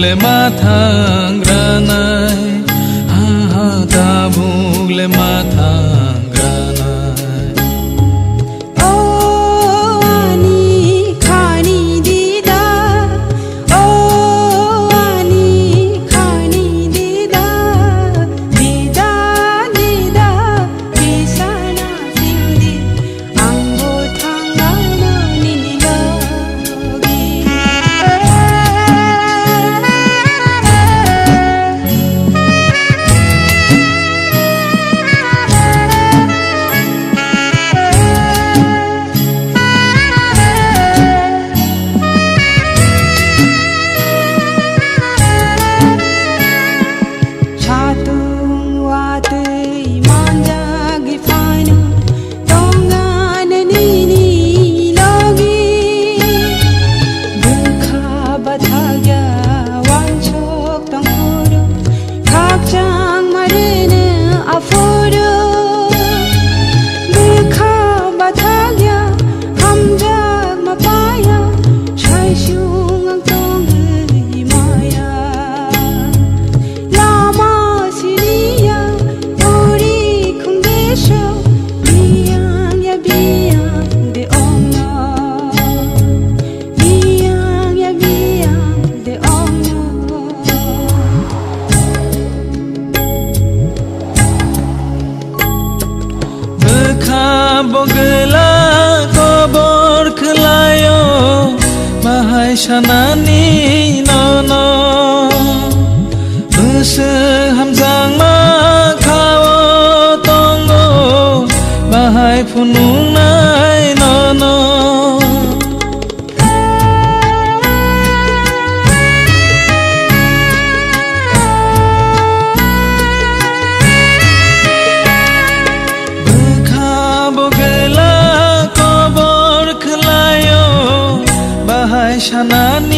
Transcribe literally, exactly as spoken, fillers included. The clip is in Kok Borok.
Le ma thang ranai, ha ha, tabuk le ma thang ranai. O ani khani dida, o ani khani dida, dida, dida, bisana sindi. Ang bo thangano nini logi. Satung watwi manjagwi phaino tongna nini logi. Bwkha bathakya wansuk tongphuru, khakchangma rwno aphuru. Bwkha bathakya hamjakma paya, saisung ang tongwi maya. Lama siniya, uri khungdesho, biyang ya biyang de ongno. Biyang ya biyang de ongno. Bwkha bogwla kobor khwlaio, bahai sanani nono. Bwswk hamjakma khao tongo, bahai phunuknai nono. Bwkha bogwla kobor khwlaio, bahai sanani